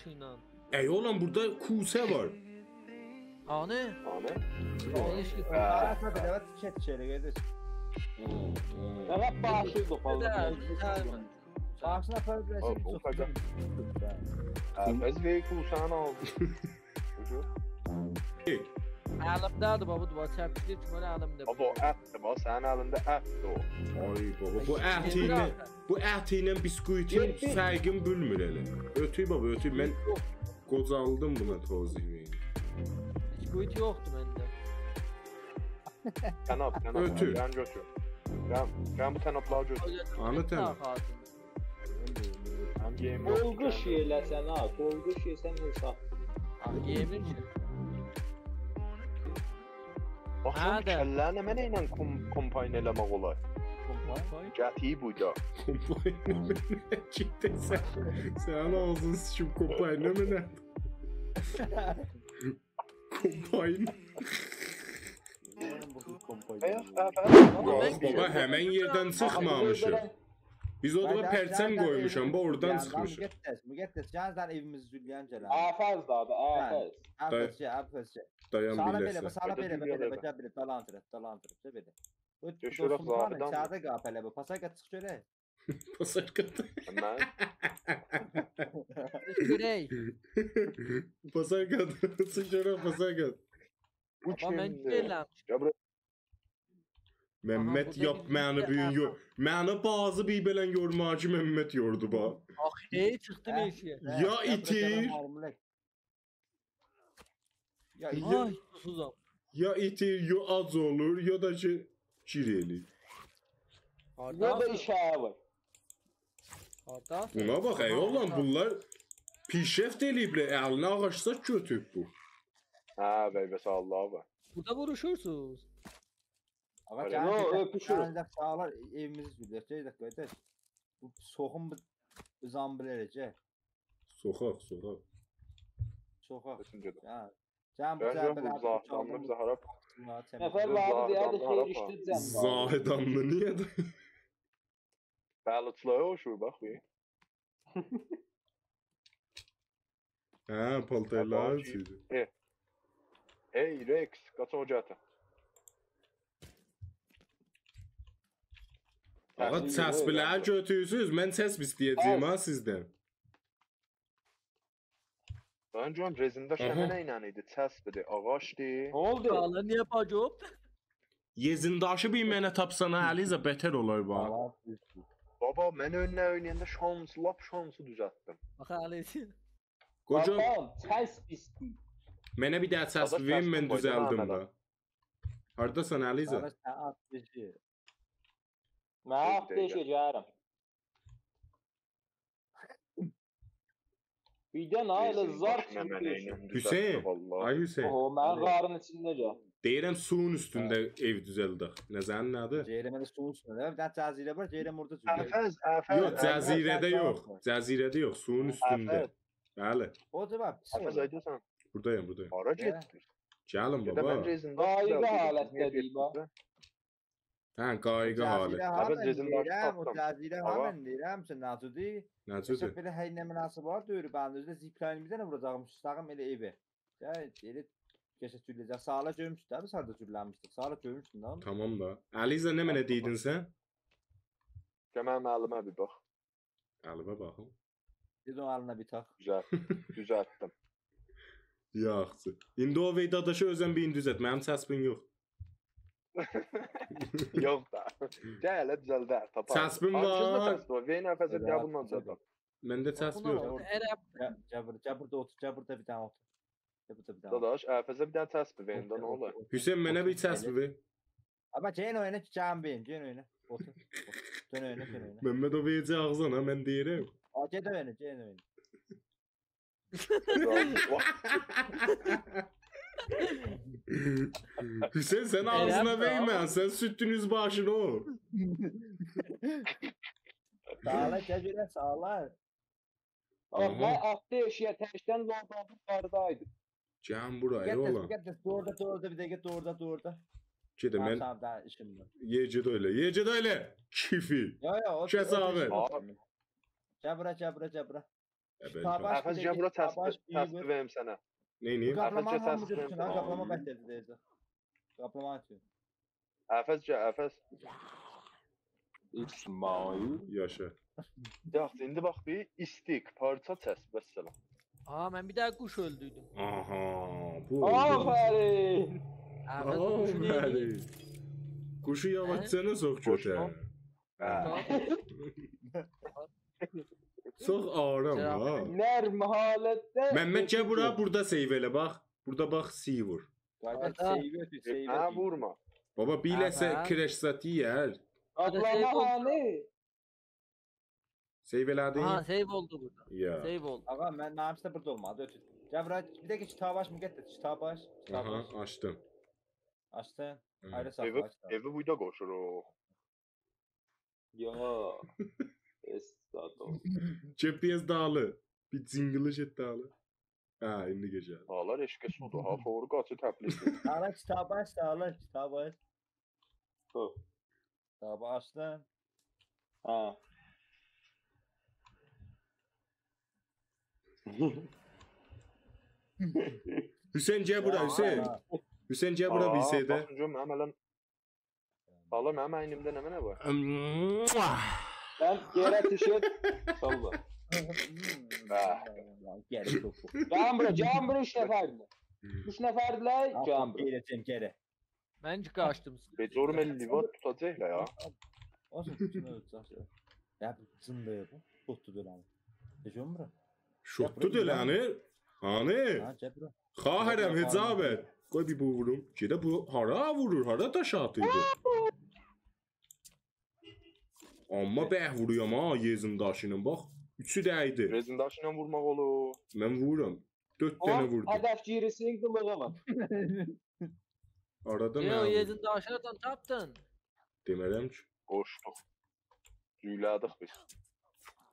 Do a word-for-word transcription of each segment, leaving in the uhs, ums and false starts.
ایله. ای اوغلان، بورادا کوسه وار. هانی؟ هانی؟ هانی؟ هئچ کس. هه. آسا بیر دفعه تیکه تیکه ائله گئدیر. هوم، هوم. فقط باشی قوپالدی. هه، هه. باشینا آپاریب بیله‌سین، او، او چوخ قدر. گؤزل. هه، بس وئر کوسه‌نی آل. الیمده‌دیر، بابا، دوباره چرپیشدیر کی، بئله الیمده. بابا، او اتدیر، بابا، سنین الینده اتدیر او. آی، بابا، بو ات ایله، بو ات ایله بیسکویتین فرقین بیلمیر ائله. اؤتور، بابا، اؤتور. من قوجالدیم بونا توضیح وئریم. بیسکویت یوخدور منده. طناب، طناب. اؤتور. گل گؤتور. گل، گل بو طنابلاری گؤتور. هانی طناب؟ هم یئییم یوخدور. قولقوش یئله‌سن ها، قولقوش یئسن حساب. آخی یئمیر کی. باخ، هه سن ده. کلله‌نی نمنه ایله کوم-، کومباین ائله‌مک اولار؟ کومباین؟ گتیری بورادا. کومباین. گئت سن. سنین آغزینی سیکیم، کومباین نمنه؟ کومباین. آیاق، آیاق، آیاق. بابا، بابا، همن یئردن چیخمامیشیق. بیز اورادا پرچم قویموشام، بو اورادان چیخمیشیق. مقدس، مقدس، گل سن ائویمیزی جولله‌یک گلک. آفز ده آبی، آفز. آفز، آفز، گل. دایان بیر لحظه. ساغینا بئله، بئله، بئله، بئله، گل، بئله، دالان تورک، دالان تورک، بئله. بو دوستوموز وار، ایچریده قاپ ائله بو، پاساژ قات، چیخ گؤرک. پاساژ قات. من؟ چیخ گؤرک. پاساژ قات، چیخ گؤرک، پاساژ قات. بو کیمدیر؟ بابا، من کی ائله‌میشم؟ گل بورا. ممد، آها، بو یاپ، منی بو گون یور. منی بازی بیر بئله یورما کی، ممد یوردو، باخ. آخی، ائ، چیخدیم ائشیگه. یا ایتیر، یا، آی، سوسوزام. یا ایتیر، یا آج اولور، یا دا کی، گیر ائله‌ییر. یا دا ایشه‌یی وار. هارداسان؟ بونا باخ، ای اوغلان، بونلار پیشرفت ائله‌ییبلر، الینه آغاج ساچ گؤتوروب بو. هه، بی، بس الله وار. بورادا ووروشورسونوز. آغا، آره. گلین، یوخ، گئدک، اؤپوشوروک. گلین، گئدک، ساغلار، ائویمیزی جولله‌یک، گئدک، گئدک. بو سوخون بو زامبیلری، گل. سوخاق، سوخاق. سوخاق. کئچین گئدک. هه. سن بو جنبه‌لری بیر چالدین، بو زاهیدانلی هارا؟ نفر وار ایدی، دئیردی، خیر ایشده جنبه. زاهیدانلی نییه ده؟ بلیطلارا اوخشور، باخ بیر. هه، پالتارلاری اوچوردو. ای، ای، رکس، قاچ او گتیر. آغا، چسبیلری گؤتورورسونوز، من چسب ایسته‌یه‌جه‌یم ها سیزدن. من گؤروم، رزین داش نمنه ایله ایدی؟ چسبیدی، آغاجدی. نه اولدو؟ حالا نییه باگ اولدو؟ رزین داشی بیر منه تاپسانا، علیرضا، بتر اولار، باخ. بابا، من اؤنده اوینایاندا شانسی، لاپ شانسی دوزلتدیم. باخ، علیرضا. قوجا، بابا، چسب ایسته‌ییر. منه بیر دنه چسب وئرین، من دوزلدیم دا. هارداسان، علیرضا؟ سن آت بیزی. من آت دئیه گلرم. بیردن ها، ائله زار کیمی دئییشیر. حسین، آی حسین. اوهو، منیم قارین ایچینده گل. دئییرم، سویون اوستونده ائو دوزلدک. نظرین نه‌دیر؟ دئییرم، ائله سویون اوستونده. بیر دنه جزیره وار، دئییرم اورادا دوزلدک. یوخ، جزیره‌ده یوخ. جزیره‌ده یوخ، سویون اوستونده. بلی. او دا وار، پیس اولور. بوردایام، بوردایام. هارا گئتدی؟ گلین، بابا. قاییغی حالتده دئییب، ها. هه، قاییغی حالت. جزیره ها، من دئییرم، او جزیره ها، من دئییرم، سن نجودی. نجودی. بئله هئی نه مناسب وار، دؤیور، بنده اؤزو ده زیپلاین بیر دنه ووراجاغمیش، اوستاغیم ائله ائوه. یا، ائله کئچه جولله‌یه‌جک. ساغلار گؤرموشدو ده، بیز هاردا جولله‌میشدیک. ساغلار گؤرموشدون دا اونو. تامام دا. علیرضا، نمنه دئییردین سن؟ گل منیم الیمه بیر باخ. الیمه باخیم. بیر ده اونون الینه بیر تاخ. گؤزل. دوزلتدیم. یاخشی. ایندی او وئیدا داشی اؤزون بیر دوزلت. منیم چسبیم یوخ. یوخ دا. گل، هله دوزلدر، تاپار. چسبیم وار. هانگیسیندا چسب وار؟ وئرین، ارفزه، گل بوننان دوزلدم. منده چسب یوخ. عرب. گل، گل بور-، گل بورادا اوتور، گل بورادا بیر دنه اوتور. گل بورادا بیر دنه اوتور. داداش، ارفزه بیر دنه چسب وئرین ده، نه اولور؟ حسین، منه بیر چسب وئر. آمما گلین اوینا کی، گلین بیر، گلین اوینا. اوتور، اوتور. دؤن اوینا، دؤن اوینا. ممد، او وئره‌جک آغزینا، من دئییرم. آ، گئت اوینا، گئت اوینا. حسین، سن آغزینا وئرمه، سن سوتدون اوز باشینا او. ساغلار، گل گؤرک، ساغلار. آها. من آتدی ائشیگه، تکدن لورداردیم، قاردایدی. گلین بورا، ای اوغلان. مقدس، مقدس، دور اورادا، دور اورادا، بیر دقیقه، دور اورادا، دور اورادا. گئده، من... تامام، تامام، داها ایشیم وار. یئ، گئت ائله، یئ، گئت ائله. کیفی. یو، یو، او، کس او آبی. ایشیم وار. گل بورا، گل بورا، گل بورا. ائ، بلی. تاباش، احمد، بیر گل ده بورا، کی، تاباش، تسبیح، تسبیح وئریم سنه. نئینیییم؟ بو قاپلامانین، احمد، گل، هامیسی تسبیح گؤتورسون ها، وئریم. قاپلاما بتردی دئیه‌جک. قاپلاما اوچون. افس، گل، افس. اسماعیل. یاشا. یاخشی، ایندی باخ بیر، ایستیک، پارچا، چسب، والسلام. آها، من بیر دنه قوش اؤلدوردوم. آها، بو اولدو. آفرین. احمد، بو قوشو نئینیر؟ آفرین. قوشو یاواشجانا، هه؟ سوخ گؤتور. قوشو. هه. هه. چوخ آرام، سلام. ها. نرم حالتده. ممد، گل بورا، گؤتور. بورادا save ائله، باخ. بورادا باخ، C وور. قارداش، هاردا؟ Save ائت، save ائت. هه، وورما. بابا، بیله‌سه، آها. Crash زاد یئر. قاپلاما، سیو اولدو. هانی؟ Save ائله‌دین؟ آها، save اولدو بورادا. یا. Save اولدو. آقا، من، منیم اوسته بورادا اولمادی، اؤتور. گل بورا، بیر دقیقه، کیتابی آچ، مقدس، کیتابی آچ، کیتابی آچ. آها، آچدیم. آچدین؟ هی. آیری ساخلا، ائوی، آچ دا. ائوی بورادا قوشوروق. یا، استاد اول. کئپ دئیه‌ز دالی. بیر جینگیلی گئت دالی. هه، ایندی گؤزل. داغلار عشق سودور ها، فوری قاچی تبلیغ ائدیر. آلا کیتابی آچ، آلا کیتابی آچ. هی. کیتابی آچدین. هه. حسین، گل بورا، یا، حسین. آ. حسین، گل بورا، آ، بیر شئی ده. باخین گؤروم، منیم الیم. دالی، منیم اینیمده نمنه وار؟ ام. سن یئره دوشوب، ساللا. به. گرک یوخ. گلین بورا، گلین بورا، اوچ نفردیلر. اوچ نفردیلر، آ، گلین بورا. گئده‌جم، گئده. من کی قاچدیم. به جرم لیوات توتاجاقلار یا. اولسون، توتون اؤلچه‌جک. یا، بو جین‌دیر بو. توتدو دؤنه‌نی. گئده‌جم بورا. شوتدو دؤنه‌نی. هانی؟ ها، گل بورا. خواهرم، گل بورا، حجاب خواهرم. ائت. قوی بیر بو ووروم. گئده بو هارا وورور، هارا داش آتیردی؟ آمما به وورویام ها، رزین داشی ایله. باخ، اوچو دَیدی. رزین داشی ایله وورماق اولور. من وورورام. دؤرد دنه ووردوم. هدفگیری‌سینین قیلیغی وار. آرادا یوخ، منیم. رزین داشی هاردان تاپدین؟ دئمه‌رم کی. قوشدوق. جویلادیق بیز.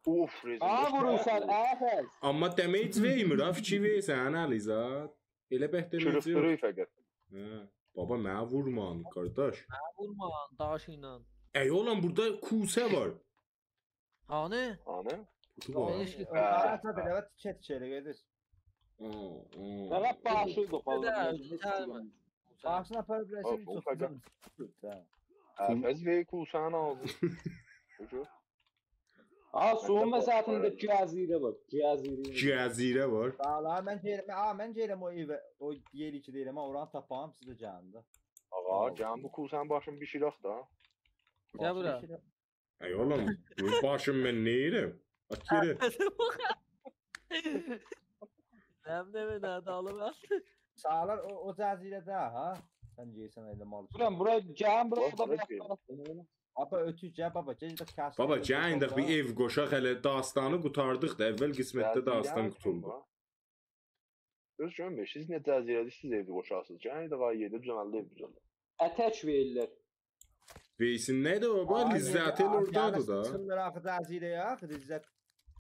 اوف، رزین داشی. آ، وورورسان، آ، خز. آمما damage وئرمیر ها، فیکیر وئرسن، علیزاد. ائله بهتر قیریقدیریر فقط. هه. بابا، منه وورما، قارداش. منه وورما، داش ایله. ای اوغلان، بورادا کوسه وار. هانی؟ هانی؟ بودور، باخ. هئچ کی. هه. هه، هه. آ، آ. فقط باشی قوپالدی، بیر آز گئت گلمه. باشینی آپارا بیلرسن، او، او چوخ فقط گؤزل. هه. هه، بس وئر کوسه‌نین آغزینا. بوجور. آ، سویون وسطینده جزیره وار. جزیره. جزیره وار. والا من گئدیرم، آ، من گئدیرم او ائوه، او یئری کی دئییرم، ها، اورانی تاپام، سیز ده گلین ده. آقا، ساغ اول. گلین بو کوسه‌نین باشینی بیشیرک ده. گل بورا. بیشیرک. ای اوغلوم، بو باشین من نئییرم؟ آت یئره. سن ده من ده آلیم. ساغلار او، او جزیره‌ده، ها؟ سن گئیسن ائله مال اوچون. بورام، بورا، گلین بورا، باخ، بورا، بورا، بورا. بابا، اؤتور، گل بابا، گل ده کس. بابا، گلین ده بیر ائو قوشاق، هله داستانی قوتاردیق دا، اول قسمتده داستان قوتولدو. جزیره یوخدور. اؤز گؤرمور، سیز نه جزیره‌دیر، سیز ائو قوشارسینیز. گلین ده قاییدا دوزلدیللر، ائو دوزلدیللر. اتک وئریرلر. وئرسین نه ده بابا، آی، لذتی ائله آی، اوردادیر گلیب دا. چیخیرلار آخی جزیره‌یه آخی، لذت،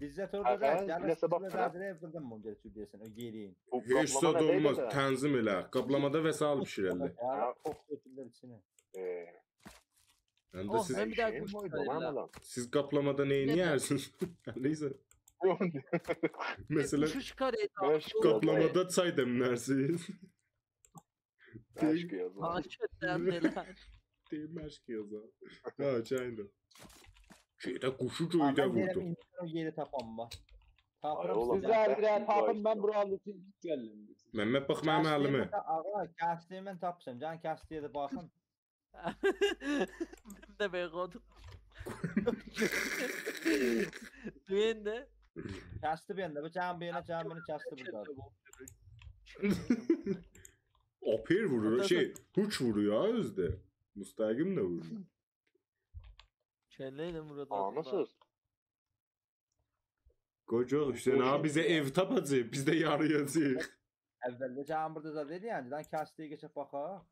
لذت اورادا دا، گلیب بیله‌سه باخ، چیخیرلار جزیره‌یه، بوردان مو گلیب، گؤره‌سن، او یئرین. بو قاپلاما نه دئییر ده؟ هیچ زاد اولماز، تنظیم ائله. قاپلامادا وسایل بیشیررلر. هه، اوخ، گؤتورورلر ایچینه. ائ. من ده، اوه، سیز، من بیر دنه قوش چیخاریللار. سیز قاپلامادا نه ائدرسینیز؟ نئیسه. یوخ. مثلا، قوشو چیخاریللار. قاپلامادا چای دملرسینیز. مشق یازار. مشق دملر. دئییر، مشق یازار. ها، چایین دا. شئیده قوشو گؤیده ووردو. من دئییرم، ایندی او یئری تاپام، باخ. آی، تاپیرام اوغلوم، سیزه. سیز جزیره تاپین، من بورانی گلیم. ممد، باخ منیم الیمه. کسدیگی من تا-، آقا، کسدیگی من تاپمیشام. گلین کسدیگه ده باخین. من ده بئله قویدوم. دویون ده. کسدی بیر یاندا، بو گلین بیر یانا، گلین بونو کسدی بورادا. آپر وورور، شئی، هوک وورور یا اؤزو ده. مستقیم ده وورور. کله ایله وورور. آناسیز. قوی گؤرک، حسین آقا بیزه ائو تاپاجاق، بیز ده یارایاجاغیق. اولده گلین بورادا زاد ائله‌یک، یعنی، دان کسدیگه کئچک باخاق.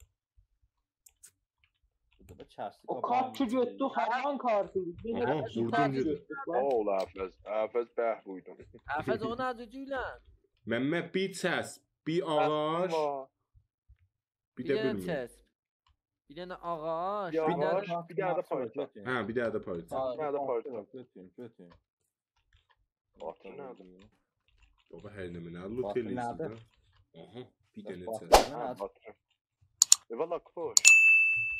بورادا دا کسدی، او قاپاغینین کارتی ایچینده. گؤتدو، هامان کارتی. آها، ووردوم، گئدیر. ساغ اول، افز. افز، به ووردوم. افز، او نه جوجو ایله؟ ممد، بیر چسب، بیر آغاج، بیر ده بیلمیرم. بیر دنه چسب. بیر دنه آغاج، بیر دنه آغاج، بیر دنه ده پارچا. گؤتور. هه، بیر دنه ده پارچا. بیر دنه ده پارچا. گؤتور، گؤتور. پارچا نه‌دیر؟ بابا، هر نمنه لوت ائله‌ییرسن ده. آها، بیر دنه چست. هه، باطیرام. ائوه لاک پوش.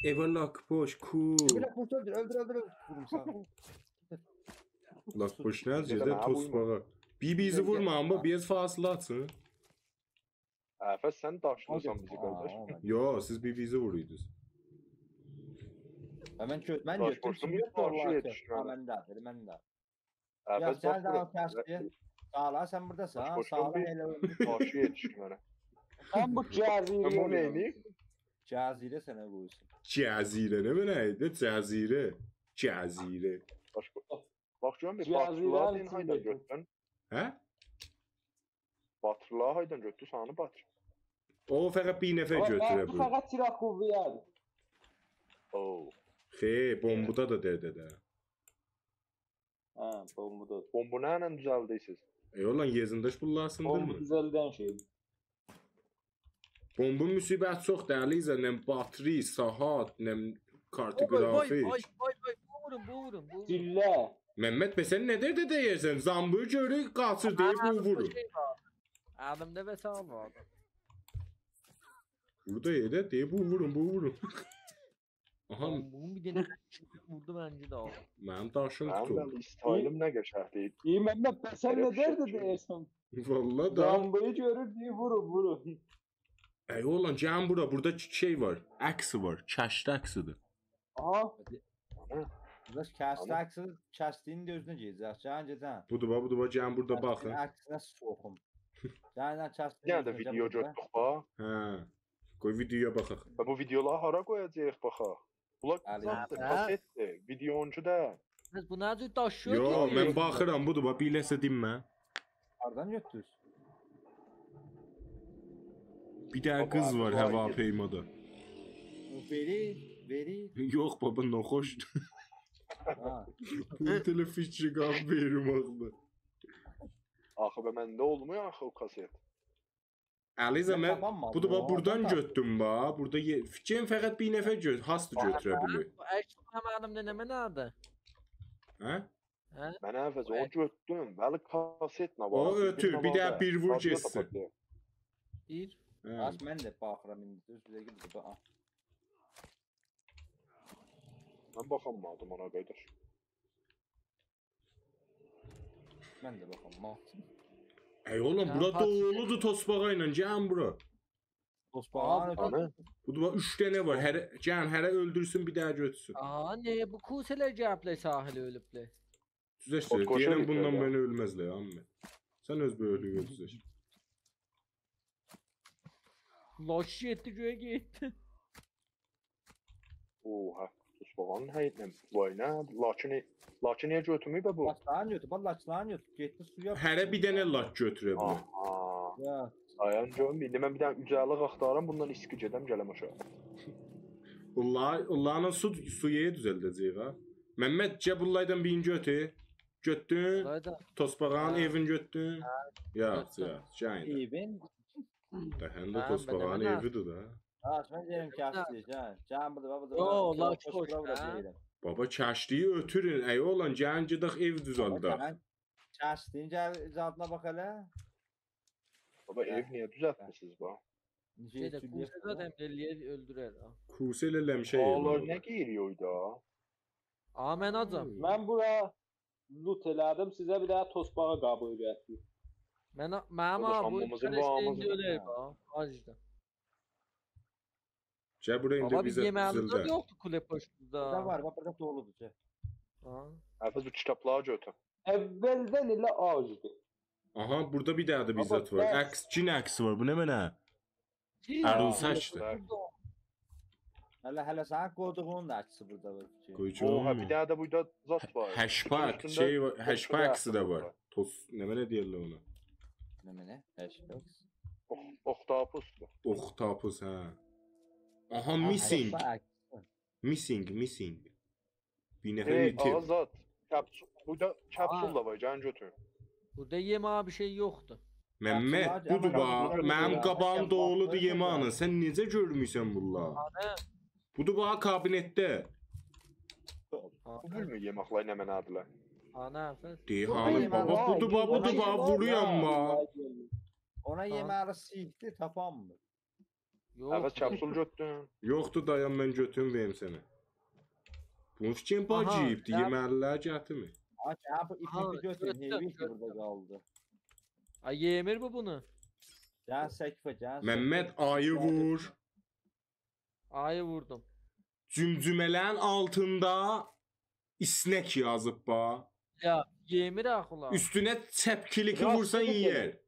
ائوه لاک پوش، کول. ائوه لاک پوش، اؤلدور، اؤلدور، اؤلدور، اؤلدور. ووروم ساغ اول. لاک پوش نه، گئده توسباغا. بیر-بیریزی وورما، آمما بیر آز فاصله آچین. هه، پس سن داشلاییرسان بیزی، قارداش. یوخ، سیز بیر-بیریزی وورویدونوز. هه، من گؤ-، من گؤتدوم، داشبوردوم، سیز یوخ، داشی یئتیشمه‌دی. هه، من ده، من ده. هه، یوخ، بس سن باخ ده بورا. کسدی. ساغ اول، سن بورداسان، داشبوردوم، ساغ اول ائله اؤلدون. داشی یئتیشمه‌دی. سن بو جزیره، من بونو نئینیییم؟ جزیره سنه قویسون. جزیره، نه بئله ایدی؟ جزیره. جزیره. باخ، باخ، گؤرون بیر جزیره باطیرلاری هایدان گؤتدون؟ هه؟ باطیرلاری هایدان گؤتدون، سانی باطیر. او فقط بیر نفر گؤتوره بیلیر. او فقط چیراق قوویه‌دیر. او. خیر، بومبودا دا دئدی ده. هه، بومبودا. بومبو نه ایله دوزلدیرسیز؟ ای، اولان یئزینداش بوللاسین بومبو دئییلمی؟ دوزلدن شئی. بومبون مصیبتی چوخدور، علیرضا، نه باطری، ساعات، نه کارت گرافیک. وای، وای، وای، وای، بو وورون، بو وورون، بو وورون. دیلله. ممد، به سن نه دئییر، دئییرسن؟ زامبی گؤرور، قاچیر، دئییر، بو وورون. الیمده وسایل وار. بوردا ائله دئییر، بو وورون، بو وورون. آها. بونون بیر دنه ووردو، منجه ده آلدی. منیم داشیم توتولدو. منیم ده استایلیم نه قشنگدیر. ای، ممد، به سن نه دئییر، دئییرسن؟ والله دا. زامبی‌یی گؤرور، دئییر، وورون، وورون. ای، اولان، گلین بورا، بوردا شئی وار، عکسی وار، کشتی عکسیدیر. آها. قارداش، کشتی عکسی، کشتی‌نین ده اؤزونه گیره‌جک، گلین گئدین. بودور، باخ، بودور، باخ، گلین بورادا باخین. کشتی‌نین عکسینه سوخوم. گلین، گلین، کشتی‌نین اؤزونه گئدک. هه. قوی ویدیویا باخاق. و بو ویدیولاری هارا قویاجاغیق، باخاق؟ بونلار زاددیر، کاستدیر، ویدیو اونجو دا. بس بو نه جور داشیییر کی؟ یوخ، من باخیرام، بودور، باخ، بیر لحظه دینمه. هاردان گؤتدونوز؟ بیر دنه قیز وار هواپیمادا. او وئری، وئری. یوخ، بابا، ناخوشدور. ها. بو تلفیکچی قاب وئریم آخی. آخی به منده اولمویور آخی او کاست. علیرضا، من تاپانمادیم، بودور، باخ، بورادان گؤتدوم، باخ. بورادا یئ-، فیکریم فقط بیر نفر گؤ-، هاستی گؤتوره بیلیر. بو عکس منیم ده نمنه‌دیر؟ هه؟ هه؟ من عوض اونو گؤتدوم، ولی کاست نه وار؟ او اؤتور، بیر دنه بیر وور گئتسین. بیر؟ هه. باخ، من ده باخیرام ایندی، دوز بیر دقیقه بوردا. من باخانمادیم اونا، قارداش. من ده باخانمادیم. ای اوغلوم، بورا دولودور توسباغا ایله، گلین بورا. توسباغا. بورادا اوچ دنه وار. هره، گلین، هره اؤلدورسون، بیر دنه گؤتورسون. آها، نه، بو کوسه‌لر گلیبلر ساحله اؤلوبلر. دوزلشدیر. دئییرم، بوندان بئله اؤلمزلر، عمه. سن اؤز بؤیوکلویو دوزلش. لاش گئتدی، گؤیه گئتدی. اوها، توسباغانین حیطینه. وای نه، لاکی، لاکی نییه گؤتورمه‌ییب بو؟ لاکلارین گؤتور، باخ، لاکلارین گؤتور. گئتدی سویا. هره بیر دنه لاک گؤتوره بو. آها. یا. دایان گؤروم، ایندی من بیر دنه اوجالیق آختارام، بوندان ایسکی گئدم، گلم آشاغی. والله، والله سو، سویو دوزلده‌جه‌ییک ها. ممد، گل بونلاردان بیرینی گؤتور. گؤتدون؟ توسباغانین ائوینی گؤتدون؟ هه. یوخ، یوخ، گلین ده. ائوین؟ ده، هم ده توسباغانین ائویدیر ده. ها، من دئییرم، کشتی، گلین. گلین بوردا، باخ، بوردا. یوخ، لاک بوش، بورا، بورا، هه؟ دئییرم. بابا، کشتی‌یی اؤتورون، ای اوغلان، گلین گئدک ائو دوزلدک. بابا، گلین. کشتی‌نین گل، زادینا باخ هله. بابا، ائو نییه دوزلتمیسینیز، باخ؟ شئی ده، کوسه زادن ائله‌یر، اؤلدورر ها. کوسه ائله لمشک ائله‌ییر. آلار نه گیریور دا؟ آ، من آجام. من بورا لوت ائله‌دیم، سیزه بیر دنه توسباغا قابیغی گتیریم. من آ-، منیم آ، بو قارداش، هامیمیزین کرستین وامیزین دؤنر، ها. باخ، آجدی. گل بورا ایندی بیزه دوزلده. بابا، بیر یئمه‌ییمیز یوخدور کوله پشتوموزدا. بوردا وار، باخ، بوردا دولودور، گل. ها. حافظ، بو کیتابلاری گؤتور. اولدن ائله آجدی. آها، بوردا بیر دنه ده بیر زاد وار. عکس، جین عکسی وار. بو نمنه؟ عروسکدیر. هله، هله سنین قویدوغونون دا عکسی بوردا وار کی. قوی گؤروم. اوها، بیر دنه ده بوردا زاد وار. هشباک، شئی وار، هشباک عکسی ده وار. توس، نمنه دئییرلر اونا؟ نمنه؟ هشباک. اوخ-، اوختاپوسدور. اوختاپوس، هه. آها، missing. Missing، missing. بیر نفر ایتیب. آزاد. کپسول، بوردا کپسول دا وار، گلین گؤتورون. بوردا یئمه‌یه بیر شئی یوخدور. ممد، بودور باخ، منیم قاباغیم دولودور یئمه‌یینن. سن نئجه گؤرمورسن بونلاری؟ بودور باخ، کابینتده. بو بیلمیر یئمکلر نمنه‌دیرلر. آنا، نفس. دئییر، اونا هانی، یئمه‌لی بابا، بودور، بابا، بودور، بابا، وورورام، با. اونا ها. یئمه‌لی سیکدیر، تاپانمیر. یوخ. نفس کپسول گؤتدون. یوخدور، دایان، من گؤتوروم، وئریم سنه. بونون فیکرین باجی آها، یئییبدی، گل. یئمه‌لی‌لری گتیرمیر. آ، گل، بو آها، ایپیکی گؤتور، گؤتور، هئیوی کی، گؤتور. بورادا قالدی. آ، یئمیر بو بونو. گل، سکفه، گل، سکفه. ممد، آیی وور. آیی ووردوم. جمجمه‌لرین آلتیندا اسنک یازیب، با. یا، یئمیر آخی اولار. اوستونه چپ کلیکی وورسان، یئیر.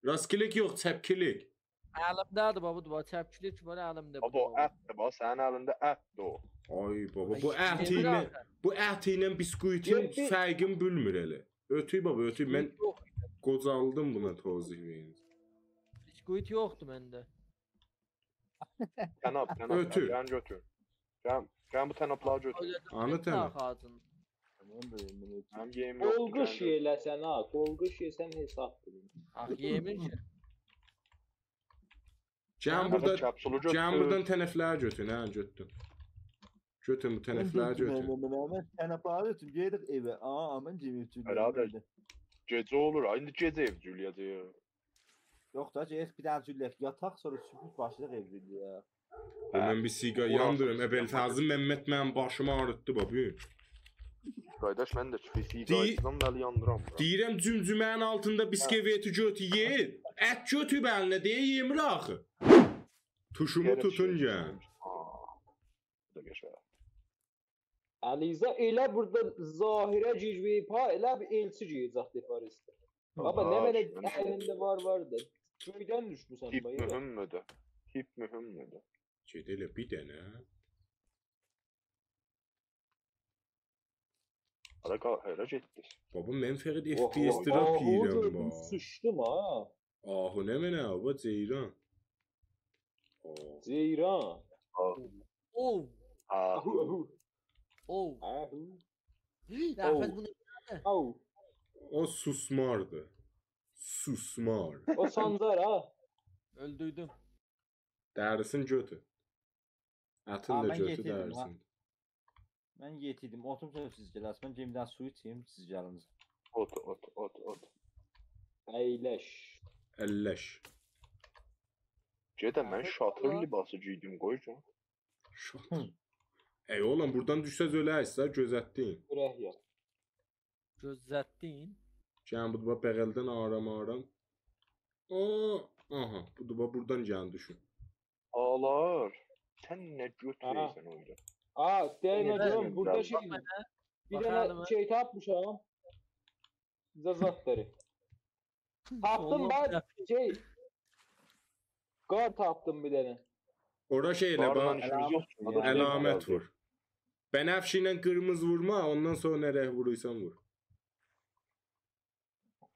راست کلیک یوخ، چپ کلیک. الیمده‌دیر، بابا، بابا، چپ کلیک وار، الیمده. بابا، او اتدیر، بابا، سنین الینده اتدیر او. آی، بابا، بو ات ایله، بو ات ایله بیسکویتین فرقین بیلمیر ائله. اؤتور، بابا، اؤتور. من قوجالدیم بونا توضیح وئریم. بیسکویت یوخدور منده. طناب، طناب، اؤتور. گل، گل گؤتور. گل، گل بو طنابلاری گؤتور. آنی طناب. آغاجین. تمام دا، من اؤتور. منیم یئییم یوخدور، گل گؤتور. قولقوش یئله‌سن ها، قولقوش یئسن حسابدیر. آخی یئمیر کی. گل بورادا، کپسولو گؤتور. گل بورادان طنابلاری گؤتور، هه، گؤتدوم. گؤتور بو طنابلاری گؤتور. من، من، من، من، من طنابلاری گؤتور، گئدک ائوه. آ، من یئمک اوچون گلدیم. گئجه اولور ها، ایندی گئجه ائو جولله‌یه‌جه‌ییک. یوخ دا، گئدک بیر دنه جولله‌یک، یاتاق، سونرا صبح باشلایاق ائو جولله‌یه. او، من بیر سیگار یاندیریم، ابوالفضل ممد منیم باشیمی آغریتدی، بابا. قارداش، من ده کی، سیگار دئییر، ایچیرم، ولی یاندیرام بورا. دئییرم، جمجمه‌نین آلتیندا بیسکویتی گؤتور، یئ. ات گؤتور الینه، دئییر، یئمیر آخی. توشومو توتون، گل. آ، بو دا قشنگ. علیرضا ائله بورادا ظاهره گیروب ها، ائله بیر ائلچی گیره‌جک دپاریسته. بابا، نه، آی، منه من الینده وار، وار دا. گؤیدن دوشموسن، تیپ بابا، ائله. مهمدور. تیپ مهمدور. گئت ائله بیر دنه. هارا قال-، هارا گئتدی؟ بابا، من فقط اوه، اف پی اس اوه، دراپ اوه، یئییرم، گؤردوم، بابا. سوچدوم ها. آهو، نمنه، بابا، جئیران. اوه. جئیران. آه. اوه. آه. آهو، آهو. اوه. آهو. هئی، نفس، اوه. بونو نئجه؟ اوه. او سوسماردی. سوسمار. او سانجار ها. اؤلدوردوم. دریسینی گؤتور. اتین آ، ده من گؤتور، یئتیردیم ها. دریسینی. من یئتیردیم. اوتوروم، سونرا سیز گله‌سینیز. من گئدیم بیر دنه سو ایچیم، سیز گلین. اوت، اوت، اوت، اوت. اَیلش. اَیلش. گئده، من آخی شاتر، اولا، لباسی گئیدیم، قوی کی. شاتر. هی. ای، اوغلوم، بورادان دوشسز اؤلرسیز ها، گؤزلتدین. اورک یوخ. گؤزلتدین. گلین بو بغلدن آرام آرام. او، آها، بو دا بورادان گلین دوشون. آلار. سن نه گؤتورویسن اورادا؟ آ، دَیمه، نه دئییرم، دئییرم، بورادا گل. شئی، باخ منه. بیر دنه، باخ الیمه، شئی تاپمیشام. بیزه زاد وئریر. تاپدیم، اوغلوم، باخ، نه؟ شئی. قار تاپدیم بیر دنه. اورا شئی ائله، قارلا باخ، ایشیمیز یوخدور. علامت، علامت وور. بنفش ایله قیرمیزی وورما، اوندان سونرا نه رنگ وورویسان وور.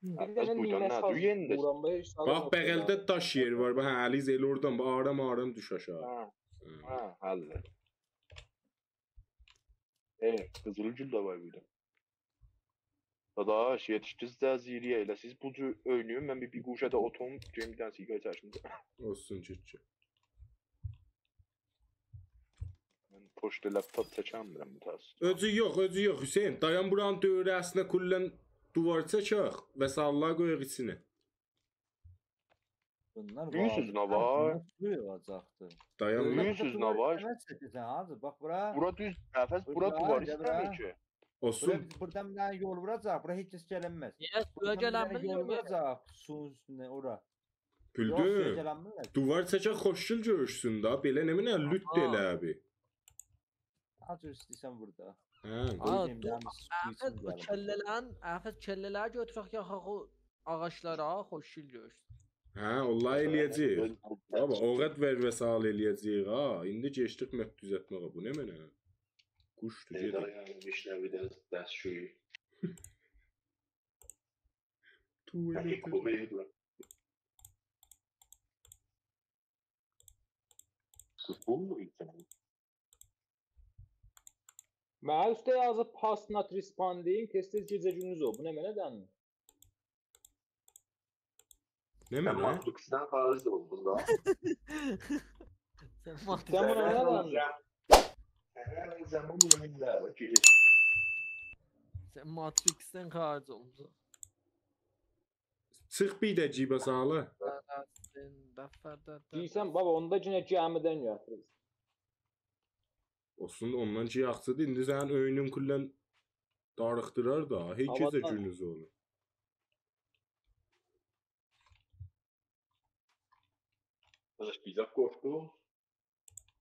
بیر دنه بس بو نیمه نه؟ ساز دویو یئنده. وورام، به هئچ زاد یوخ. باخ، بغلده داش یئری وار. باخ، هه، علیرضا، ائله اورادان، باخ، آرام-آرام دوش آشاغی. هه. هه. هه، حل ائله. ائ، قیزیل گول ده وار بیر ده. داداش، یئتیشدینیز ده زیری‌یه ائله. سیز بو جور اوینایین، من بیر، بیر گوشه‌ده اوتوروم، گئدیم بیر دنه سیگار چکیم. اولسون، گئت، گئت. من پشت لپ‌تاپ چکمیرم، متأسفانه. اؤزو یوخ، اؤزو یوخ، حسین. دایان، بورانین دؤوره‌سینه کلاً دیوار چکک، وسایل‌لری قویاق ایچینه. بونلار دونسوز واقعاً نه وار؟ بونلار سویو اولاجاقدی. دایان، بونلار دونسوز نه وار؟ ایسته‌مز چکه‌سن، حاجی. باخ بورا. بورا دوز، نفس، بورا، بورا دیوار، گل بورا، ایسته‌میر کی. اولسون. بورا بیز بورادان بیر دنه یول ووراجاق، بورا هئچ کس گلنمز. نییه؟ سویا گلن بیلمیر؟ بورادان بیر دنه یول ووراجاق، سویون اوستونه، اورا. یوخ، سویا گلن بیلمیر. بیلدیم. دیوار چکک، خوشگل گؤروشسون دا، بئله نمنه، لوت، آها، ائله بیر. هر جور ایسته‌ییرسن بوردا. هه. قوی آ، دئییم، دور، دنه سویو آخی ایچیم او گلیم. کله‌لرین، آخی کله‌لری گؤتورک، یاخاق او آغاجلارا، خوشگل گؤروشسون. هه، والله ائله‌یه‌جه‌ییک. بابا، او قدر وسایل ائله‌یه‌جه‌ییک ها. ایندی کئچدیک مپ دوزلتمه‌یه. بو نمنه؟ قوشدور، ائله گئدیر. آیاغیم ایشله‌میر، بیر دنه دستشویی. توالت. هه، کومه یئدیرم. بو مو ایتن؟ منه اوسته یازیب past not responding، تئز-تئز گئجه گوندوز اولور. بو نمنه دنیر؟ نمنه؟ سن ماتریکسدن خارج اولدون دا. سن سن ماتریکس، بونا نه دنیر؟ سن زمان، سن زمان یئرینده، باخ، گئجه. ماتریکسدن خارج اولموشوق. چیخ بیر ده جیبه ساغلی. دفعه ده دئییرسن، بابا، اوندا یئنه گمیدن گتیریرسن. اولسون، اوندان کی یاخشیدیر. ایندی سنین اؤیونون کلاً داریخدیرار دا. هئچ کسه آبادان. گونوز اولور. داداش، بیر زاد قورخدو.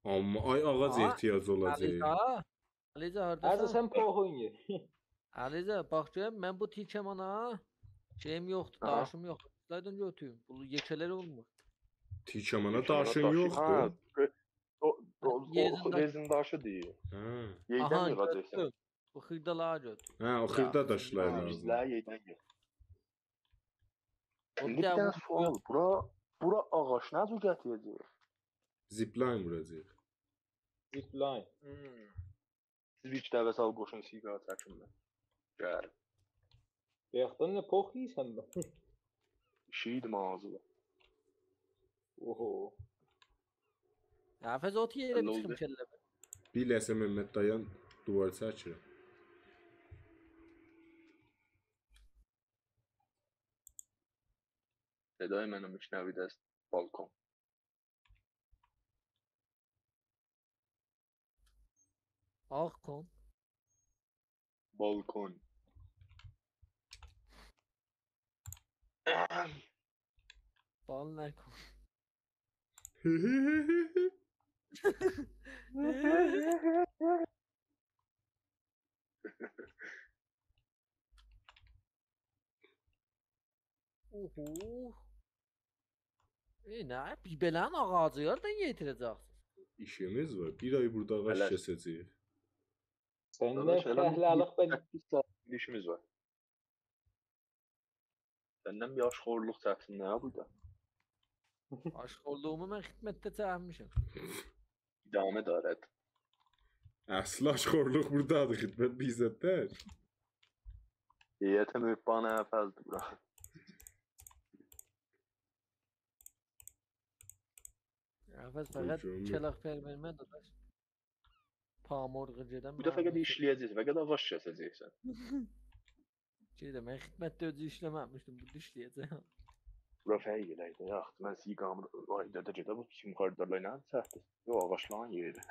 آمما آی آغاج آها، احتیاج اولاجاق. علیرضا، علیرضا عزیز، هارداسان؟ سن پوخون یئ. علیرضا، باخ گؤرم، من بو تیکمانا شئییم یوخدور، آها. داشیم یوخدور. ایسته‌یدیم گؤتوروم. بو یئکه‌لری اولمور. تیکمانا تیکمانا داشین داشی-، یوخدور. ها، دو-، دو-، دو-، یئرین او داشی. رزین داشی دئییل. هه. یئردن آها، ییغاجاقسان. گؤتوروم. بو خیردالاغا گؤتوروم. هه، او خیردا داشلار ها، لازیم. بیزلره یئردن ییغ. او ایندی بیر بیر دنه دنه سؤال. بورا، بورا آغاج نه جور گتیره‌جک؟ زیپلاین ووراجاق. زیپلاین. هم. سیز بیر ایکی دفعه سال قوشون سیگار چکین من. گل. بایاقدان نه پوخ یئییرسن بن؟ ایشیدیم آغزینا. اوهو. حافظ، اوتور یئره، بیر بلل‌دی. چیخیم کله‌مه. بیر لحظه ممد دایان، دیوار چکیرم. صدای منو می‌شنوید از بالکن. آغ کن. بالکن. بال نکن. اوهو. ای نه، بیر بئله‌نین آغاجی یئردن یئتیره‌جکسینیز. ایشیمیز وار. بیر آی بوردا آغاج بلد. کسه‌جه‌ییک. سن نه داداش، ائله فهله‌لیک بیر بئله ایشیمیز وار. سندن بیر آشخورلوق چکسین، نه بوردا؟ آشخورلوغومو من خدمتده چکمیشم. ادامه دارد. اصل آشخورلوق بوردادیر، خدمت بیزتدیر. هیئت مبان افضلدیر بورا. حافظ، فقط جانیم. چلاق پر وئرمه، داداش. پامرغی گئدن بو دفعه منیم قد ایشله‌یه‌جکسن، فقط آغاج کسه‌جکسن. گئدم، من خدمتده اؤزو ایشله‌مه‌میشدیم، بو ایشله‌یه‌جم. بورا فرق ائله‌یدی، یاخشی، من سیگاریمی آیدا دا گئده، بو سیم کارتلارلا نه چکدی؟ یوخ، آغاجلارین یئری.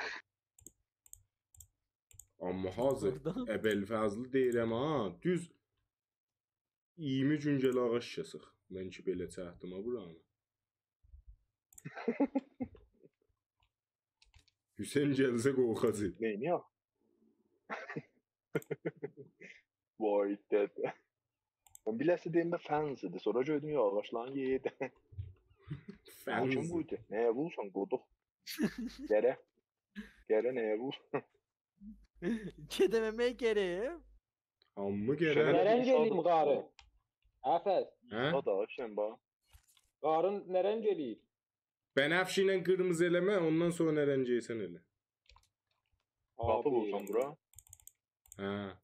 آمما حاضر، بوردان. ابوالفضلی دئییرم ها، دوز اییرمی گون گل آغاج کسک. من کی بئله چکدیم ها بورانی. حسین گلسه قورخاجاق. نئینیه‌ک؟ وای دده. من بیر لحظه دئدیم ده فنزیدیر. سونرا گؤردوم، یوخ، آغاجلارین یئریدیر. حاکیم فنز. بویدو. نه‌یه وورورسان، قودوق؟ گره. گره نه‌یه وور؟ گئده‌مه‌مک گرک. آمما شنه گرک. نرنج ایسا ائله‌ییم قاری؟ افس. هه؟ دا دا، شن باخ. قارین نرنج ائله‌ییم؟ بنفش ایله قیرمیزی ائله‌مه، اوندان سونرا نرنجی ائله‌سن ائله. قاپی آبی. وورسان بورا. هه.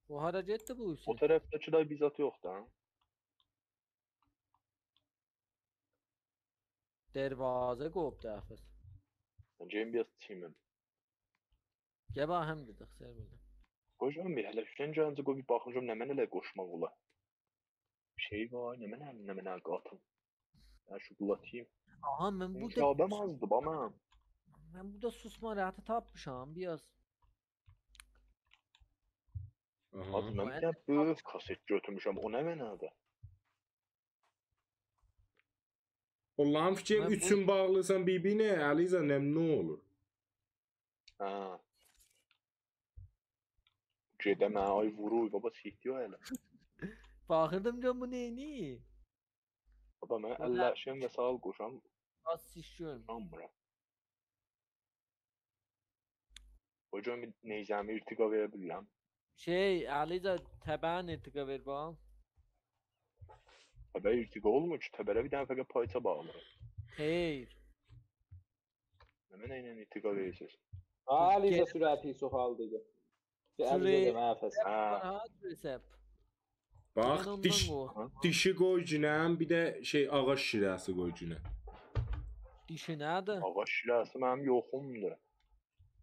او هارا گئتدی بو او حسین؟ طرفده کی ده بیر زاد یوخدور، ها؟ دروازه قویوبدو حافظ. من گئدیم بیر آز چیمیم. گل باخ، هم دئدیک، سر بئله. قوی گؤروم بیر، هله حسین گلینجه قوی بیر باخیم گؤروم نمنه ائله قوشماق اولار. شئی وار، نمنه، نمنه قاتیم. من شوکولاتاییم. آها، من بو بوردا، کتابیم آزدی، بامام. من بوردا سوسما راحتی تاپمیشام، بیر آز. آها. آزدی، من من بیر دنه بؤیوک کاست گؤتورموشم، او نمنه‌دیر؟ اوللارین فیکریم من بو اوچون باغلیسان بیر-بیرینه، علیرضا، نم نه اولور؟ هه. گئده‌مه، آی ووروی، بابا، سیختی او هله. باخیردیم گؤروم بو نئینیر؟ بابا، من بابا. اللشیم و ساغ قوشام، باز سیشگون. آنمیرام. قوی گؤروم بیر نیزه‌می ارتقا وئره بیلیرم. شئی، علیرضا، تبرین ارتقا وئر باخ. تبر ارتقا اولمور کی، تبره بیر دنه فقط پایچا باغلیرام. خیر. نمنه ایله ارتقا وئریرسینیز؟ علیرضا گل. سرعتی چوخالدیردی. سرعت- علیرضا دئمه افس. هه. ها، رسپ. باخ، من دیش، اوندان قورخورام. دیشی قوی گونه، بیر ده شئی، آغاج شیره‌سی قوی گونه. دیشی نه‌دیر؟ آغاج شیره‌سی منیم یوخومدور.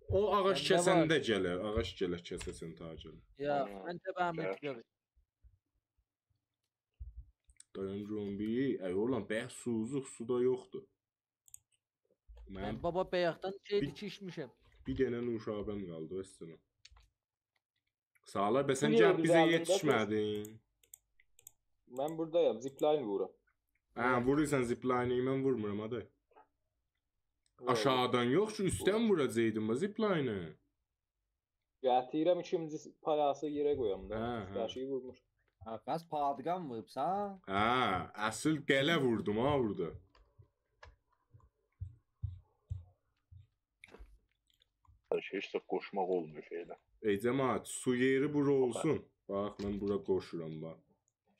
او آغاج کسنده گلر، آغاج گلر کسه‌سن تا گلر. یا، منده وار. هه، منده وار. گرک. دایان گؤروم بیر، ای اوغلان، بایاق سوزوق، سو دا یوخدور. من، من بابا بایاقدان شئی بیر، ایچمیشم. بیر دنه نوشابه‌م قالدی، وسسینه. سالار، به سن گل بیزه یئتیشمه‌دین. من بورادایام، zipline وورورام. هه، وورورسان zipline-ی، من وورمورام، هادی. یوخ. آشاغیدان یوخ کی، اوستدن ووراجاقدین بو zipline-ی. گتیریرم، ایکینجی پایاسی یئره قویام دا. هه، هه. ایسته‌شیی وورموش. هه، پس پادگان ووروبسان؟ هه، اصل قلعه ووردوم ها بورادا. هئچ، هئچ ده قوشماق اولمور شئیده. ای جماعت، سو یئری بورا اولسون. باخ، من بورا قوشورام، باخ.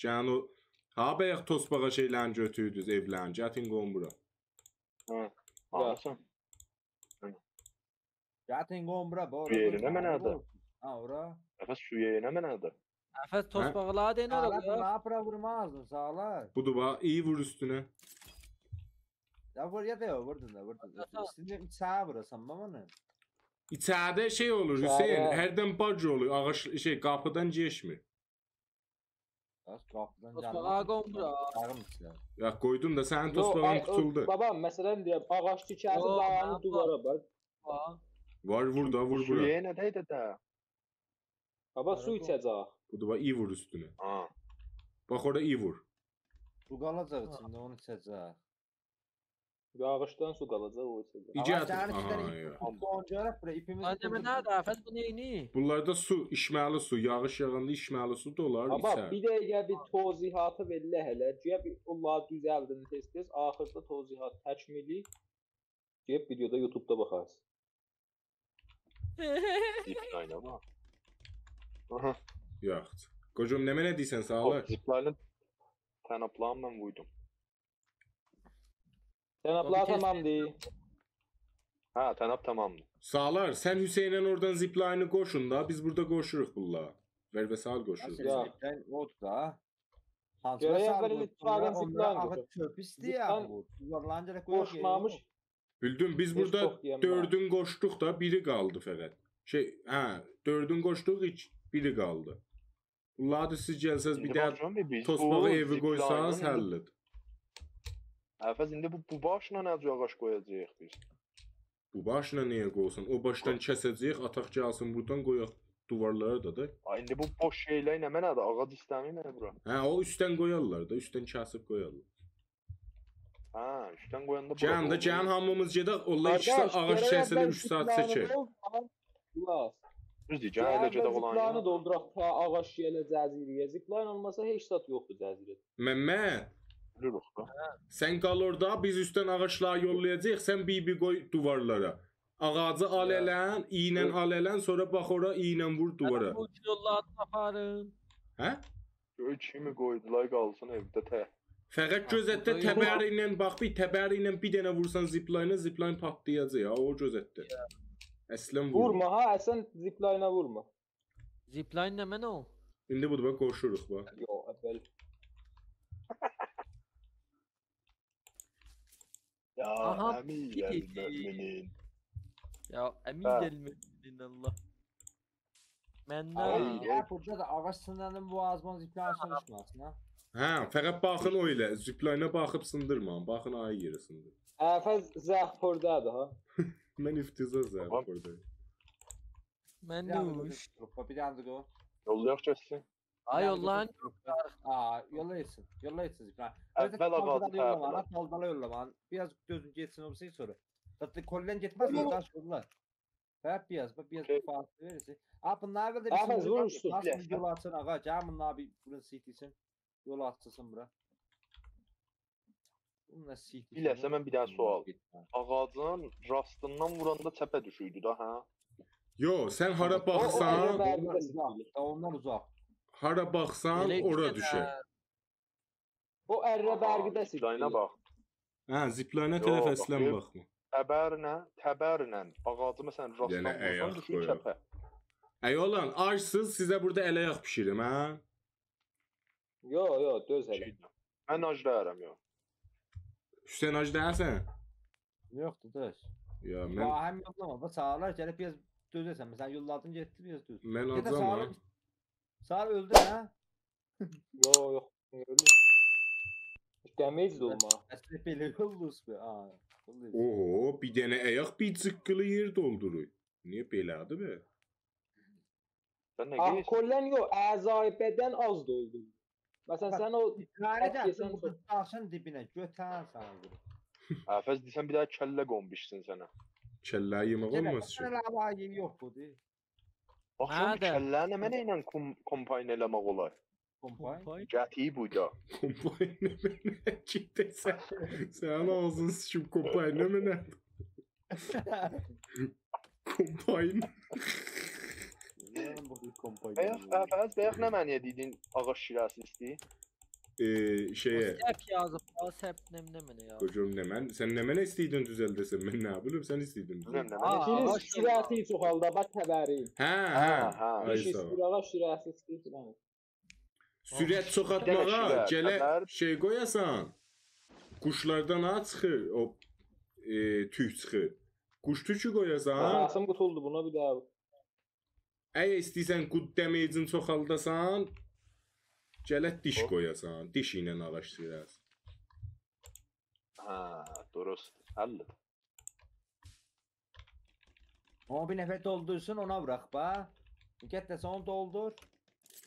گلین او، ها، بایاق توسباغا شئیلرین گؤتوردونوز، ائولرین. گتین قویون بورا. هه. یا. آلیرسان. گتین قویون بورا، باخ، سو یئرینه منه‌دیر. ها، اورا. نفس سو یئرینه منه‌دیر. نفس، هه؟ توسباغلاری دئنه. سالار، اورا. بونلاری بورا وورمازدین، سالار. بودور، باخ، ایی وور اوستونه. یا وور، یا دا یوخ، ووردون دا، ووردون دا. آتا. ایسته‌ییرم ایچری ووراسان، بابا، اونو. ایچریده شئی اولور، ایچری. حسین، هردن باگ اولور، آغاج، شئی، قاپیدان کئچمیر. بس قاپیدان گلمز. توسباغا قویون بورا. چاغیم ایچری. یا، قویدون دا، سنین توسباغین قوتولدو. یوخ، ای، او، بابا، مثلا دئییرم، آغاج تیکه‌سی، ها، دایانی، ها، دیوارا باخ. ها. وار، وور دا، وور بورا. سو یئرینه دئییر ده. بابا، سو ایچه‌جک. بودور، باخ، ایی وور اوستونه. ها. باخ، اورادا ایی وور. سو قالاجاق ایچینده، اونو ایچه‌جک. یاغیشدان سو قالاجاق، او ایچه‌جک. ایگه آتیب، آها، ایکی دنه ایپ، یا. ایپ قویون گؤرک بورا، ایپیمیز. آنجا من نه دفعه، بو نئینی؟ بونلاردا سو، ایچمه‌لی سو، یاغیش یاغاندا ایچمه‌لی سو دولار، بابا، ایچر. بیر دقیقه بیر توضیحاتی وئرله هله. گویا بیر اونلاری دوزلدین تئز-تئز، آخیردا توضیحات تکمیلی. گئدیب ویدیودا، یوتیوبدا باخارسین. Zipline-ا باخ. آها. یوخ. قوجام، نمنه دئییرسن، سالار؟ یوخ، zipline-ین تنابلارینی من ووردوم. تنابلار تمامدیر. هه، تناب تمامدیر. سالار، سن حسینله اورادان zipline-ی قوشون دا، بیز بورادا قوشوروق بونلاری. وئر و سال قوشوروق. حسین، یا. Zipline اودور دا. هانسی گرک سال اول قوشسونلار، ایتفاقین اونلارا zipline آخی قوشاق. چؤپ ایسته‌یک زیپلان بو. دیوارلارین گرک قویاق یئرینه. قوشمامیش. بیلدیم، بیز بورادا دوز توخ یئیه‌ن دؤردون قوشدوق دا، بیری قالدی فقط. شئی، هه، دؤردون قوشدوق، ایکی، بیری قالدی. بونلاری دا سیز گلسز، بیر ایندی ده باخ، جان بی، بیز توسباغا بو ائوی قویساز، زیپلانین ایندی حل‌دیر. عوض، ایندی بو، بو باشلا نه جور آغاج قویاجاغیق بیز؟ بو باشلا نییه قویسون؟ او باشدان قوی. کسه‌جه‌ییک، آتاق گلسین بورادان، قویاق دیوارلارا دا دا. آی، ایندی بو بوش شئیلر نمنه‌دیر؟ آغاج ایسته‌میر منه بورا. هه، او اوستدن قویارلار دا، اوستدن کسیب قویارلار. هه، اوستدن قویاندا بورا قویارلار. گلین ده، گلین هامیمیز گئدک، والله ایکی ساعت آغاج کسیله، اوچ ساعت چکر. قارداش، گرک اول زیپلانی قوی، قوللاس. دوز دئییر، گلین ائله گئدک اولان یئره. گرک اول زیپلانی دولدوراق تا آغاج گله جزیره‌یه. زیپلان اولماسا هئچ زاد یوخدور جزیره‌ده. ممد. بیلیریک دا. سن قال اورادا، بیز اوستدن آغاجلاری یوللایاجاغیق، سن بیر-بیر قوی دیوارلارا. آغاجی آل، هه، الن، ایینن، هه، آل الن، سونرا باخ اورا، ایینن وور دیوارا. هه، بو یوللاری آپارین. هه؟ گؤی کیمی قویدولار قالسین ائوده تک. فقط گؤزتله، آخی تبر ایله، باخ، بیر تبر ایله بیر دنه وورسان زیپلاینه، زیپلاین پاتلایاجاق ها، او گؤزتله. یا. اصلا وورما. وورما ها، اصلا زیپلاینا وورما. زیپلاین نمنه او؟ ایندی بودور، باخ، قوشوروق، باخ. یوخ، اول. یا، آها، امیر، بیر دئییر. المؤمنین. یا، امیر، هه، المؤمنین، الله. من نه؟ آی، آی، یا، بورادا دا آغاج سیننین بوغازیما زیپلاین سوروشماسین، ها؟ هه، فقط باخین او ایله، زیپلاینا باخیب سیندیرمایین. باخین، آیری یئره سیندیر. هه، فقط ضعف بورادادیر، ها؟ من افتضاح ضعف، بابا، بورادایام. من، بیر دنه ده دوش. قوی، بیر دنه ده قوی. یوللایاق گئتسین. آی، بیر دنه ده قوی. یوللایین. آ، یوللا گئتسین. یوللا گئتسین زیپلاین. اول آغاجی تبر ائله. دالدالا یوللا، دالدالا یوللا. بیر آز دؤزون گئتسین، او بیریسی سونرا. زاتن کلاً گئتمز، اوکی، داش یوللا. باخ، بیر آز، باخ، بیر آز، اوکی، فاصله وئریرسن. آ، بونلاری وئر ده، بیز، آ، ایندی، فاز، وور، باخ، اوستون. ناسیل بیر یول آچان، آغا، گل بونلاری بیر، بورا سیتیسین. یول آچیلسین بورا. بونلار سیتی. بیله‌سه، من بیر دنه سؤال. آغاجین راستیندان ووراندا چپه دوشوردو دا، هه؟ یوخ، سن هارا، او، او باخسان، اره برقیده سیتیلیر. اوزاق، اوزاق. هارا باخسان، ائله اورا کی دوشر. او اره، آها، برقیده سیتیلیر. زیپلاینا باخ. هه، زیپلاینا طرف، یوخ، اصلا باخ، باخما. تبرله، تبرله آغاجی، مثلا، راستدان وورسان، دوشور چپه. یعنی آیاق قویاق. ای اوغلان، آجسیز، سیزه بورادا ال آیاق بیشیریم، هه؟ یوخ، یوخ، دؤز هله. من آج دئییرم، یوخ. حسین، آج دئییرسن؟ یوخ، داداش. یا، من ماهم یوللاما، بو ساغلار گلیب بیر آز دؤزه‌سن. مثلا، یوللادین گئتدی، بیر آز دؤز. من گئت ده آجام ساغلار، ها. ساغلار اؤلدون، هه؟ یوخ، یوخ، اؤلدوم. دمیج ده اولماز. بس بئله اولدوز بو، ها. اولدوز. اوهو، بیر دنه آیاق بیر جیققیلی یئر دولدورور. نییه بئله‌دیر به؟ سن نه آخی گئییرسن؟ کلاً یوخ، اعضای بدن آز دولدو. مثلا، باخ، سن او بیر دنه ات ده یئسن، بو چوخ داشین دیبینه، گؤتر سنی وورور. هه، فرض دئسن، بیر دنه کلله قونبیشسین سنه. کلله یئمک گئده اولماز کی. سنه لابایی یوخ بودور. باخ، هه سن بو ده. کلله‌نی نمنه ایله کوم-، کومباین ائله‌مک اولار؟ کومباین؟ کومباین؟ گتیری بورادا. کومباین نمنه؟ گئت ده سن، سنین آغزینی سیکیم، کومباین نمنه؟ کومباین. بیلیرم بو بیر کومباین. بایاق، هه، فرض، بایاق نمنه دئدین، آغاج شیره‌سی ایسته‌ییر؟ ائ، او شئیه. سپ یازیب، او سپ نم-، نمنه یا؟ قوجوم، نمنه؟ سن نمنه ایسته‌ییردین دوزلده‌سن؟ من نه بیلیم، سن ایسته‌ییردین دوزلده‌سن. بیلمیرم، نمنه. آ، آغاج شیره‌سی چوخالدا، باخ، تبری. هه، هه. هه، هه. آی، ساغ اول. کیشی، آغاج شیره‌سی ایسته‌ییر، فلان. سورت چوخالتماغا، شیره، گله، تبر. شئی قویاسان. قوشلاردان ها چیخیر، او، ائ، توک چیخیر. قوش توکو قویاسان. نفسیم قوتولدو بونا بیر داها. اگر ایسته‌ییرسن قود دمیجینی چوخالداسان، گله دیش هوپ. قویاسان، دیش ایله آغاج شیره‌سی. هه، دوروست. حلدیر. او بیر نفر دولدورسون، اونا ووراق، باخ. گئت ده سن اونو دولدور.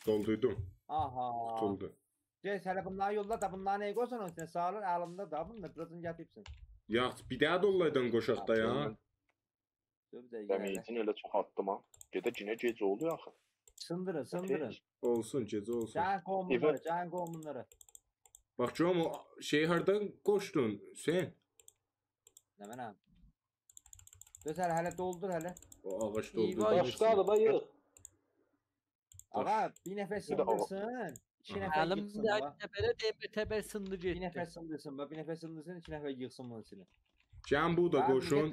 دولدوردوم. آها. قوتولدو. گئت، هله بونلاری یوللا دا، بونلاری نه‌یه قویسان اونون ایچینه، ساغلار الیمده دا، بونو دا بیرازدان گتیریبسن. یاخشی، بیر داها دا اونلاردان قوشاق دا یا. هه، دور، دور. دور بیر دقیقه، گله. دمیجین ائله چوخالتدیم ها. گئده گینه گئج اولدو آخی. سیندیرین، سیندیرین. گئج. اولسون، گئجه اولسون. گلین قووون بونلاری، گلین قووون بونلاری. باخ، گؤروم او شئیی هاردان قوشدون، حسین؟ نمنه؟ گؤزل، هله دولدور هله. او آغاج دولدور. ایوا، باشقادیر، باخ، ییغ. آغا، بیر نفر سیندیرسین، ایکی نفر ییخسین، باخ. الیمده تبره، دئییم، تبر سیندی گئتدی. بیر نفر سیندیرسین، باخ، بیر نفر سیندیرسین، ایکی نفر ییخسین بونون ایچینه. گلین بونو دا قوشون.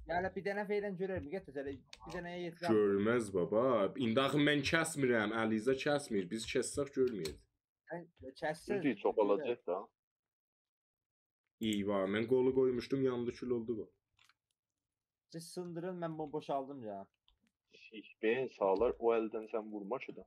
گل، بیر دنه فعلاً گؤرر، گئت ده، بیر دنه یئتیرم. گؤرمز، بابا. ایندی آخی من کسمیرم، علیرضا کسمیر. بیز کسسک گؤرمه‌یه‌جک. سن کسسن، دوزدور، چوخالاجاق دا. ایوا، من قولو قویموشدوم، یاندی، کول اولدو قول. سیز سیندیرین، من بونو بوشالدیم یا. شیش، بئیین ساغلار، او الدن سن وورما کی دا.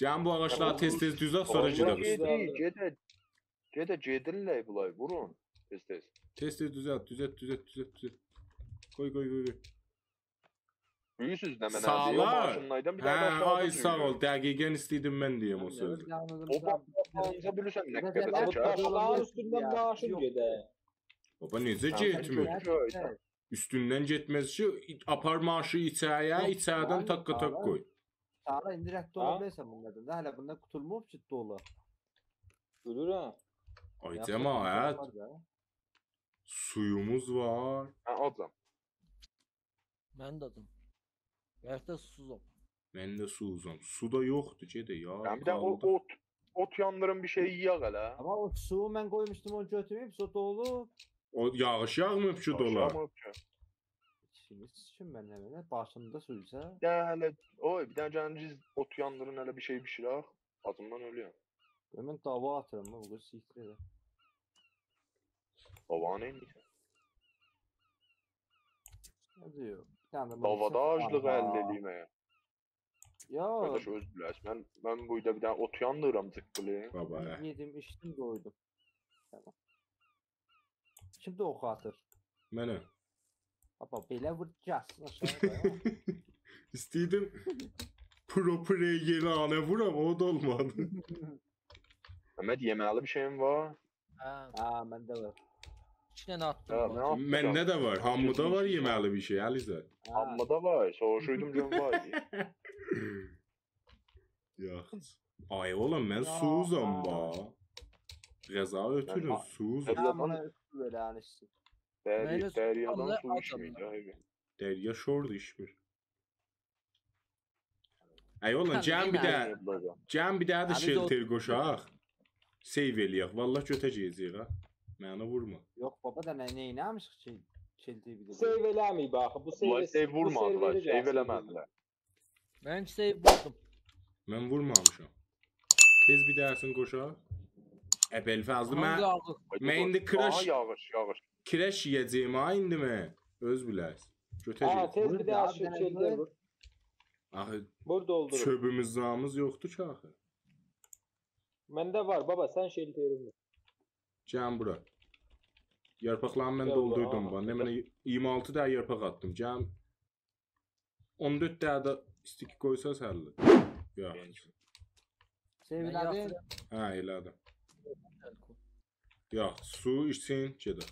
گلین بو آغاجلاری تئز-تئز دوزک، سونرا گئدک اوسته. گئده، گئده، گئدیرلر بولار، وورون تئز-تئز. تئز-تئز دوزلت، دوزلت، دوزلت، دوزلت، دوزلت. قوی، قوی، قوی، قوی. بیلیرسینیز نمنه؟ ساغلار. ماشیندایدیم، بیر دنه ده هه، آشاغیدا آی، ساغ اول، دقیقاً ایسته‌ییردیم من دئیم او سؤزو. او باخ، باخ، آنجا بیلیرسن نه قدر چکر. داشلارین اوستوندن ماشین گئده. بابا، نئجه گئتمیر؟ هه، گئده. اوستوندن گئتمز کی، آپار ماشینی ایچری‌یه، ایچریدن تاققا تاق قوی. ساغلار، ایندی رد اولا بیلرسن بونلاردان دا، هله بونلار قوتولماییب کی، دولو. بیلیرم. آی، جماعت. سویوموز وار. هه، آجام. من ده آجام. گرچکدن سوسوزام. من ده سوسوزام. سو دا یوخدور، گئده یا، قالدی. یعنی بیر ده او اوت، اوت یاندیرین، بیر شئی یئیک هله. آمما او سویو من قویموشدوم، اونو گؤتورمه‌ییب، سو دولو. او یاغیش یاغماییب کی، دولار. یاغیش یاغماییب کی. ایشیمیز اوچون من نه بیلیم، باشیمدا سورسه. بیر دنه هله، اوی، بیر دنه گلین بیز اوت یاندیرین، هله بیر شئی بیشیرک. آجیمدان اؤلورم. من داوا آتیرام، بو قیز سیکتیر. داوا نه ائدیرسن؟ نه دئییر؟ بیر دنه ده داوادا آجلیغی حل ائله‌ییم. یوخ. قارداش، اؤز بیلرسن. من، من بورادا بیر دنه اوت یاندیریرام، جیققیلاییم. بابا. یئدیم، ایچدیم، قویدوم. تمام. کیم ده اوخ آتیر؟ منم. بابا، بئله وور، گلسین آشاغی دا. ایسته‌ییردیم پرو پلیرانه وورام، او دا اولمادی. ممد، یئمه‌لی بیر شئیین وار؟ هه، ها، منده وار. ایکی دنه آتدیم. یا، نه بابا. آتدین؟ منده ده وار، هامیدا وار ایکی، ایکی. یئمه‌لی بیر شئی، علیزاده. ها. هامیدا وار، سوروشوردوم گؤروم وار ایدی. یاخشی. آی اوغلان، من یا. سوزام با. غذا اؤتورون، من- سوزام. غذا- من بونا اوتو وئرن ایسته‌ییرم. دری-، منه دریادان والله سو آتام. ایچمیر ده، ائوی. دریا شورد ایچمیر. ای اوغلان، هه، گلین بیر یئمه. دنه، یئمه‌لی بورادا. گلین بیر دنه ده علی شلتر دور- قوشاق. سیو ائله‌یک، والله گؤته گیره‌جه‌ییک ها. منی وورما. یوخ، بابا، دا نه، نه ائله‌میشیک کی، شلتر بیر ده. سیو ائله‌مه‌ییب آخی، بو سیو، والله سیو بو وورمادیلار، سرورده سیو گلسین. ائله‌مه‌دیلر. من سیو ووردوم. من وورمامیشام. تئز بیر دنه‌سینی قوشاق. ابوالفضل، آها، من، یاغی. من ایندی آها، کراش، یاغیش، یاغیش. کراش یئیه‌جه‌یم ها ایندی من. اؤز بیلرسن. گؤته هه، گیر. تئز وور بیر دا، دنه بیر دنه شلتر وور. وور. آخی وور، دولدوروم. چؤبوموز زامیمیز یوخدور کی آخی. منده وار، بابا، سن شلترین وور. گلین بورا. یارپاقلارینی من گل بورا، دولدوردوم، آها. باخ. نه، منه اییرمی آلتی دنه یارپاق آتدیم. گلین. اون دؤرد دنه ده استیک قویساز حلدیر. یوخ. سیو من ائله‌دین؟ یاخشی هه، ائله‌دیم. گل کو. یوخ، سو ایچسین، گئدک.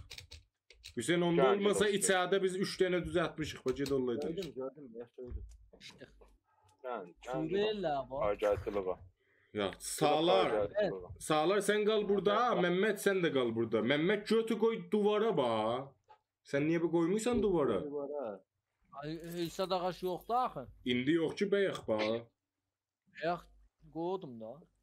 حسین، اوندا گل، اولماسا گل. ایچریده بیز اوچ دنه دوزلتمیشیک. باخ، گئت اوللایدی. گؤردوم، گؤردوم، یاخشی گؤردوم. ایشته. گل، گل، سو گل. وئرلر بابا. آی، گلسین بابا. یوخ، سالار. گلسین بابا. سالار، سن قال بوردا، ها، ممد، سن ده قال بوردا. ممد، گؤتو قوی دووارا، باخ. سن نییه بو قویموسان دووارا؟ دووارا. آی، هئچ زاد آغاج یوخدور آخی. ایندی یوخ کی، بایاق، باخ. یوخ، قویدوم دا.